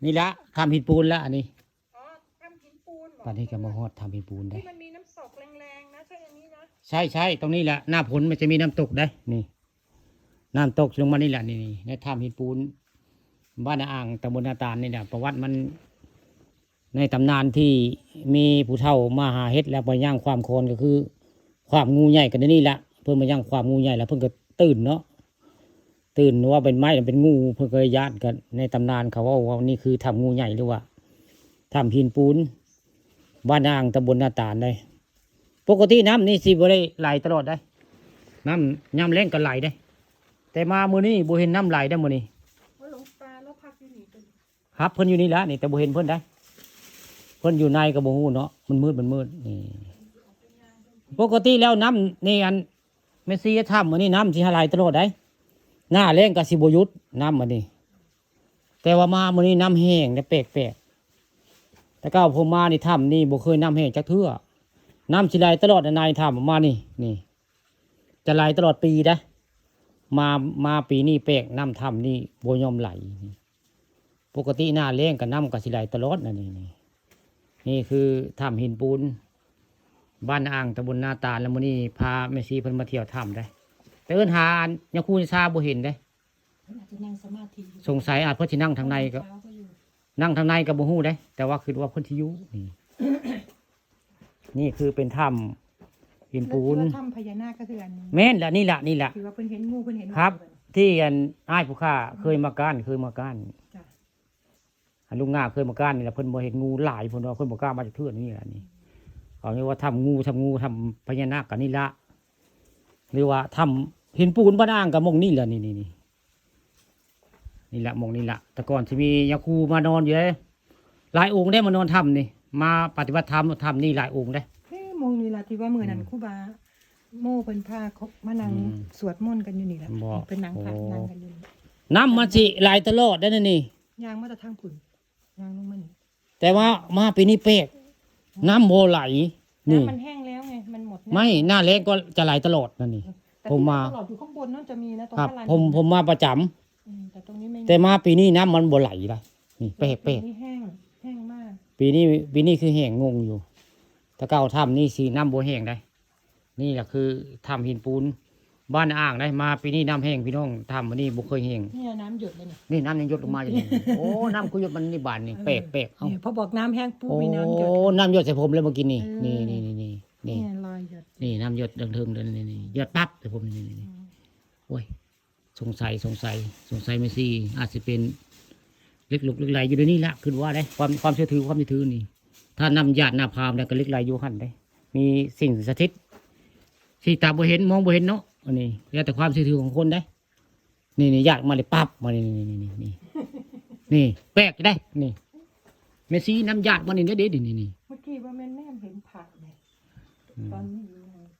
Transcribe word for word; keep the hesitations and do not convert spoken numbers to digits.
นี่ละถ้ำหินปูนละอันนี้ อ๋อ ถ้ำหินปูนเหรอ ตอนนี้ก็มาฮอดถ้ำหินปูนได้ ที่มันมีน้ำตกแรงๆนะ ใช่อันนี้นะ ใช่ใช่ ตรงนี้แหละ หน้าฝนมันจะมีน้ำตกได้ นี่ น้ำตกลงมานี่แหละ นี่ นี่ ในถ้ำหินปูน บ้านนาอ่าง ตำบลนาตาลนี่แหละ ประวัติมัน ในตำนานที่มีผู้เฒ่ามาหาเห็ดแล้วไปย่างความโคลนก็คือ ความงูใหญ่กันนี่แหละ เพิ่นมาย่างความงูใหญ่แล้วเพิ่นก็ตื่นเนาะ ตื่นว่าเป็นไม้เป็นงู เพิ่นก็ย่านกัน ในตำนานเขาเว้าว่านี่คือถ้ำงูใหญ่หรือว่าถ้ำหินปูน บ้านนาอ่าง ตำบลนาตาลได้ ปกติน้ำนี่สิบ่ได้ไหลตลอดได้ น้ำยามแล้งก็ไหลได้ แต่มามื้อนี้บ่เห็นน้ำไหลได้มื้อนี้ ว่าหลวงตาแล้วพักอยู่นี่กัน ครับ เพิ่นอยู่นี่แหละนี่ แต่บ่เห็นเพิ่นได้ เพิ่นอยู่ในก็บ่ฮู้เนาะ มันมืด มันมืด นี่ ปกติแล้วน้ำนี่อัน แม่ชีถ้ำอันนี้น้ำสิไหลตลอดได้ หน้าแล้งก็สิบ่หยุดน้ำอันนี้ แต่ว่ามามื้อนี้น้ำแห้งนะ แปลกๆ แต่เก่าผมมานี่ถ้ำนี่บ่เคยน้ำแห้งจักเทื่อ น้ำสิไหลตลอดนะ ในถ้ำมานี่ นี่ จะไหลตลอดปีได้ มา มาปีนี้แปลก น้ำถ้ำนี่บ่ยอมไหล นี่ ปกติหน้าแล้งก็น้ำก็สิไหลตลอดนะ นี่ นี่ นี่คือถ้ำหินปูน บ้านนาอ่าง ตำบลนาตาล แล้วมื้อนี้พาแม่ชีเพิ่นมาเที่ยวถ้ำได้ แต่เอิ้นหาอันยาคูยาซาบ่เห็นได้ เพิ่นอาจจะนั่งสมาธิอยู่ สงสัยอาจเพิ่นสินั่งทางในก็ เช้าก็อยู่ นั่งทางในก็บ่ฮู้ได้ แต่ว่าคิดว่าเพิ่นสิอยู่ นี่ นี่คือเป็นถ้ำหินปูน แล้วที่ว่าถ้ำพญานาคก็คืออันนี้ แม่นละ นี่ละ นี่ละ ที่ว่าเพิ่นเห็นงู เพิ่นเห็น ครับ หมา ที่อันอ้ายผู้ข้าเคยมาก้าน เคยมาก้าน จ้ะ อันลุงงาเคยมาก้านนี่แหละ เพิ่นบ่เห็นงูหลาย เพิ่นว่าเพิ่นบ่กล้ามาจากเทื่อนี่แหละนี่ เขาเรียกว่าถ้ำงู ถ้ำงู ถ้ำพญานาคกันนี่ละ หรือว่าถ้ำหินปูนบ้านอ่างกับหม่องนี่แหละ นี่ นี่ นี่ นี่แหละ หม่องนี่แหละ แต่ก่อนสิมียาคูมานอนอยู่เด้ หลายองค์ได้มานอนถ้ำนี่ มาปฏิบัติธรรมถ้ำนี่หลายองค์ได้ เอ้ย หม่องนี่ล่ะที่ว่ามื้อนั้น อืม ครูบาโมเพิ่นพาเขามานั่ง อืม สวดมนต์กันอยู่นี่ล่ะ บ่ เป็นนั่งพระ โอ้ นั่งกันอยู่นี่ น้ำมันสิไหลตลอดได้นะนี่ ย่างมาแต่ทางผุ่น ย่างลงมานี่ แต่ว่ามาปีนี้แปลก น้ำบ่ไหล นี่ น้ำมันแห้งแล้วไง มันหมดน้ำ ไม่ หน้าแล้งก็จะไหลตลอดนั่นนี่ แต่ ผมมา ที่ตลอดอยู่ข้างบนนั่นจะมีนะ ตรง ครับ พระลาน ผม ผมมาประจำ อืม แต่ตรงนี้ไม่มี แต่มาปีนี้น้ำมันบ่ไหลละ นี่แปลกๆ ปีนี้แห้ง แห้งมาก ปีนี้ ปีนี้คือแห้ง งงอยู่ แต่เก่าถ้ำนี่สิน้ำบ่แห้งได้ นี่แหละคือถ้ำหินปูน บ้านอ่างได้ มาปีนี้น้ำแห้งพี่น้อง ถ้ำอันนี้บ่เคยแห้ง เนี่ยน้ำหยดเลยเนี่ย นี่น้ำยังหยดลงมาอยู่นี่ โอ้ น้ำคือหยดมันนี่บานนี่ เออ แปลกๆ เอ้า เนี่ยพอบอกน้ำแห้งปุ๊บ โอ้ มีน้ำหยด น้ำหยดใส่ผมเลยเมื่อกี้นี่ เออ นี่ นี่ นี่ นี่ นี่ เนี่ยรอยหยด นี่น้ำหยดเทิงๆ เลย นี่ นี่ หยดปั๊บใส่ผมนี่ นี่ นี่ อืม โอ้ย สงสัย สงสัย สงสัยแม่ชีอาจสิเป็นเหล็กหลวงเหล็กไหลอยู่ในนี้ละ คิดว่าได้ ความ ความเชื่อถือ ความเชื่อถือนี่ ถ้าน้ำหยาดน้ำพรามแล้วก็เหล็กไหลอยู่หั่นได้ มีสิ่งสถิต ที่ตาบ่เห็น มองบ่เห็นเนาะ อันนี้ แล้วแต่ความเชื่อถือของคนได้ นี่ นี่ หยาดมาเลยปั๊บ มานี่ นี่ นี่ นี่ นี่ นี่ แปลกได้ นี่ แม่ชีน้ำหยาดมานี่เด้ นี่ นี่ นี่ เมื่อกี้ว่าแม่นแนมเห็นพระเนี่ย อืม ตอนนี้